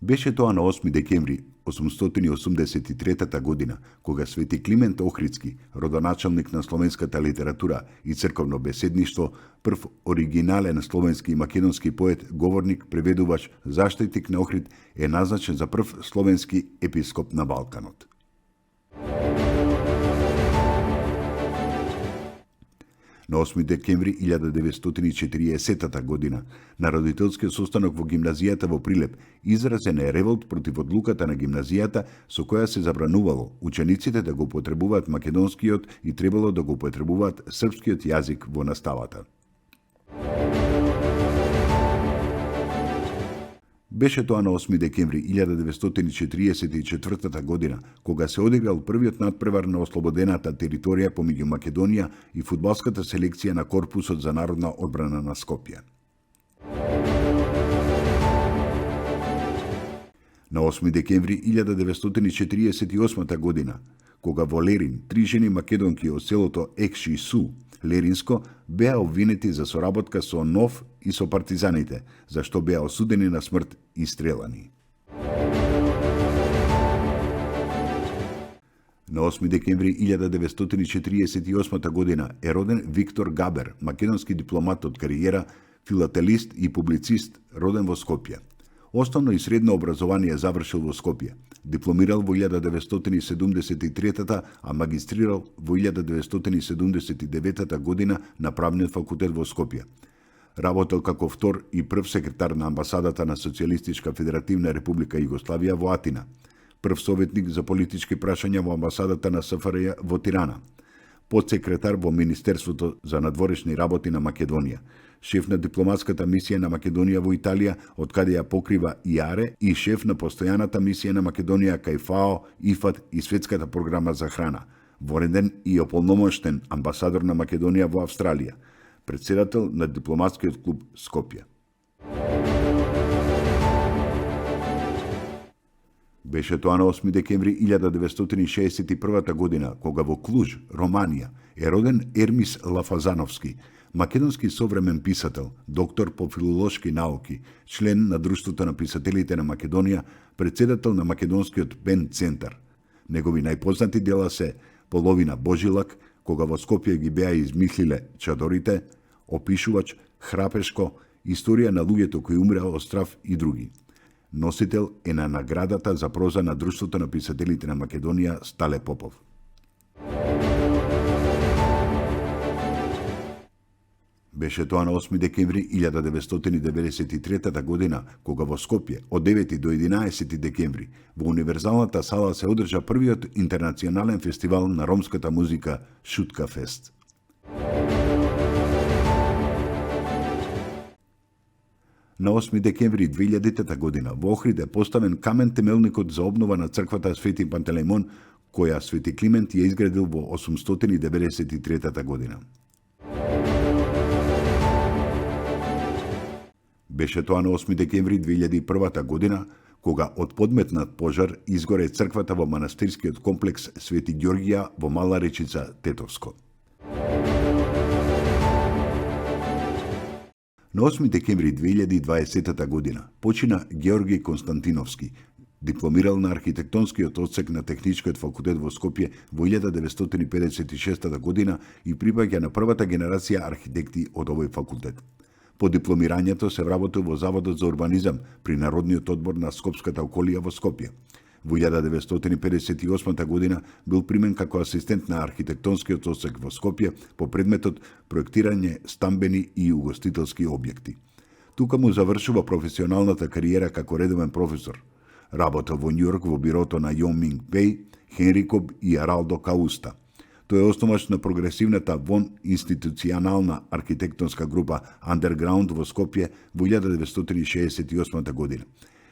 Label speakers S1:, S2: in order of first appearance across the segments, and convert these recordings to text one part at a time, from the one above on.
S1: Беше тоа на 8 декември 883 година, кога Свети Климент Охридски, родоначалник на словенската литература и црковно беседништво, прв оригинален словенски и македонски поет, говорник, преведувач, заштитник на Охрид, е назначен за прв словенски епископ на Балканот. На 8 декември 1940 година, на родителскиот состанок во гимназијата во Прилеп, изразен е револт против одлуката на гимназијата со која се забранувало учениците да го употребуваат македонскиот и требало да го употребуваат српскиот јазик во наставата. Беше тоа на 8 декември 1944 година, кога се одиграл првиот надпревар на ослободената територија помеѓу Македонија и фудбалската селекција на Корпусот за народна одбрана на Скопје. На 8 декември 1948 година, кога во Лерин, 3 жени македонки од селото Екши-Су, Леринско, беа обвинети за соработка со НОВ и со партизаните, за што беа осудени на смрт и стрелани. На 8 декември 1948 година е роден Виктор Габер, македонски дипломат од кариера, филателист и публицист, роден во Скопје. Основно и средно образование завршил во Скопје. Дипломирал во 1973, а магистрирал во 1979 година на Правниот факултет во Скопје. Работел како втор и прв секретар на амбасадата на Социјалистичка Федеративна Република Југославија во Атина, прв советник за политички прашања во амбасадата на СФРЈ во Тирана, подсекретар во Министерството за надворешни работи на Македонија, шеф на дипломатската мисија на Македонија во Италија, од каде ја покрива ИАРЕ, и шеф на постојаната мисија на Македонија кај ФАО, ИФАД и Светската програма за храна, вореден и ополномоштен амбасадор на Македонија во Австралија, председател на дипломатскиот клуб Скопје. Беше тоа на 8 декември 1961 година, кога во Клуж, Романија, е роден Ермис Лафазановски, македонски современ писател, доктор по филолошки науки, член на Друштвото на писателите на Македонија, председател на Македонскиот Пен Центар. Негови најпознати дела се Половина Божилак, кога во Скопје ги беа измислиле чадорите, Опишувач, Храпешко, Историја на луѓето кои умреа од страв и други. Носител е на наградата за проза на Друштвото на писателите на Македонија Стале Попов. Беше тоа на 8 декември 1993 година, кога во Скопје од 9 до 11 декември во Универзалната сала се одржа првиот интернационален фестивал на ромската музика Шутка Фест. На 8 декември 2000 година во Охрид е поставен камен темелникот за обнова на црквата Свети Пантелеймон, која Свети Климент ја изградил во 893 година. Беше тоа на 8 декември 2001 година, кога од подметнат пожар изгоре црквата во манастирскиот комплекс Свети Ѓорѓија во Мала Речица, Тетовско. На 8 декември 2020 година почина Георги Константиновски, дипломирал на архитектонскиот одсек на Техничкиот факултет во Скопје во 1956 година и припаѓа на првата генерација архитекти од овој факултет. По дипломирањето се вработил во Заводот за урбанизам при Народниот одбор на Скопската околија во Скопје. Во 1958 година бил примен како асистент на архитектонскиот одсек во Скопје по предметот проектирање стамбени и угостителски објекти. Тука му завршува професионалната кариера како редовен професор. Работел во Њујорк во бирото на Јон Минг Пеј, Хенри Коб и Аралдо Кауста. Тој е основач на прогресивната вон институционална архитектонска група Underground во Скопје во 1968 година.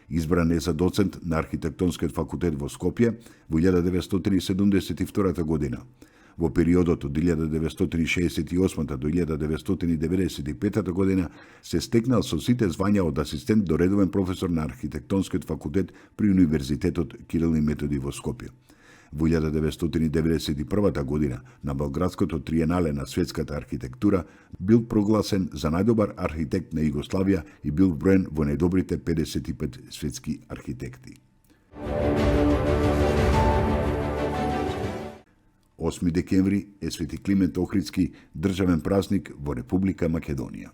S1: Избран е за доцент на архитектонскиот факултет во Скопје во 1972 година. Во периодот од 1968 до 1995 година се стекнал со сите звања од асистент до редовен професор на архитектонскиот факултет при Универзитетот Кирил и Методи во Скопје. Во 1991 година на Белградското триенале на светската архитектура бил прогласен за најдобар архитект на Југославија и бил вброен во најдобрите 55 светски архитекти. 8 декември е Свети Климент Охридски државен празник во Република Македонија.